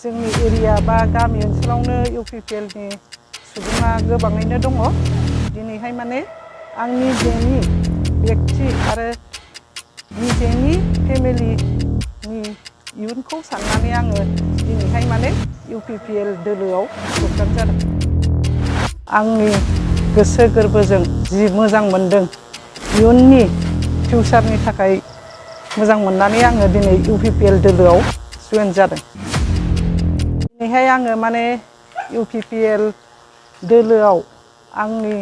जोंनि एरिया बा गामि ओनसोलावनो इउपिपिएलनि सुबुङा गोबाङैनो दङ। दिनैहाय माने आं निजेनि बेक्ति आरो निजेनि फेमिलिनि इयुनखौ साननानै आङो दिनैहाय माने इउपिपिएल दोलोआव जगदान जादों। आंनि गोसो गोरबोजों जि मोजां मोनदों, इयुननि फिउचारनि थाखाय मोजां मोननानै आङो दिनै इउपिपिएल दोलोआव जयेन जादों। दिनैहाय आङो माने इउपिपिएल दोलोआव आंनि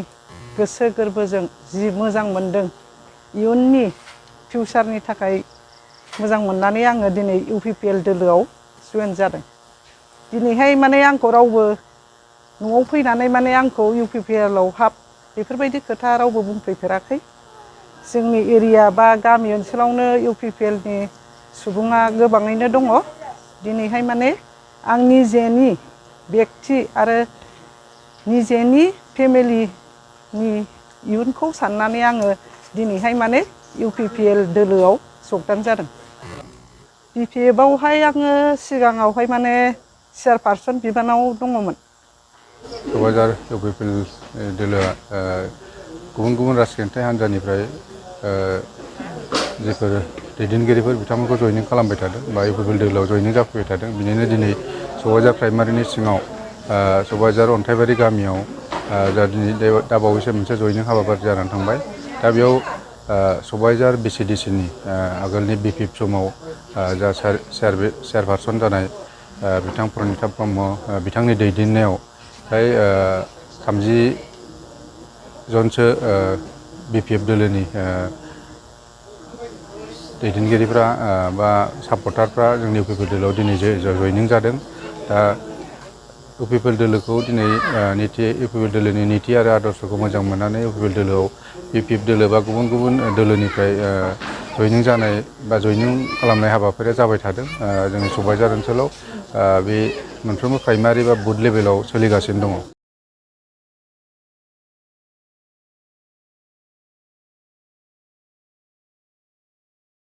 गोसो गोरबोजों जि मोजां मोनदों, इयुननि फिउचारनि थाखाय मोजां मोननानै आङो दिनै इउपिपिएल दोलोआव जयेन जादों। दिनैहाय माने आंखौ रावबो न'आव फैनानै माने आंखौ इउपिपिएलआव हाब बेफोरबायदि खोथा रावबो बुंफैफेराखै। जोंनि एरिया बा गामि ओनसोलावनो इउपिपिएलनि सुबुङा गोबाङैनो दङ। दिनैहाय माने आं निजेनि बेक्ति आरो निजेनि फेमिलिनि इयुनखौ साननानै आङो दिनैहाय माने इउपिपिएल दोलोआव जगदान जादों। बिपिएफआवहाय आङो सिगाङावहाय माने चेयारपारसन बिबानाव दङमोन। क'क्राझार इउपिपिएल दोलोआ गुबुन गुबुन राजखान्थि हान्जानिफ्राय जेफोर दैदेनगिरिफोर बिथांमोनखौ जयनिं खालामबाय थादों बा इउपिपिएल दोलोआव जयनिं जाफैबाय थादों। बिनिनो दिनै सबायझार प्राइमारिनि सिङाव सबायझार अन्थाइबारि गामियाव जा दिनै दा बावैसो मोनसे जयनिं हाबाफारि जानानै थांबाय। दा बेयाव सबायझार बिसिडिसिनि आगोलनि बिपिएफ समाव जा चेयारपारसन जानाय बिथां प्रनिता ब्रह्म बिथांनि दैदेननायाव फ्राय 30 जनसो बिपिएफ दोलोनि दैदेनगिरिफ्रा बा सापर्टारफ्रा जोंनि इउपिपिएल दोलोआव दिनै जयनिं जादों। दा इउपिपिएल दोलोखौ दिनै इउपिपिएल दोलोनि नीति आरो आदर्शखौ मोजां मोननानै इउपिपिएल दोलोआव बिपिएफ दोलो बा गुबुन गुबुन दोलोनिफ्राय जयनिं जानाय बा जयनिं खालामनाय हाबाफारिया जाबाय थादों। जोंनि सबायझार ओनसोलाव बे मोनफ्रोमबो प्राइमारि बा बुथ लेभेलाव सोलिगासिनो दङ।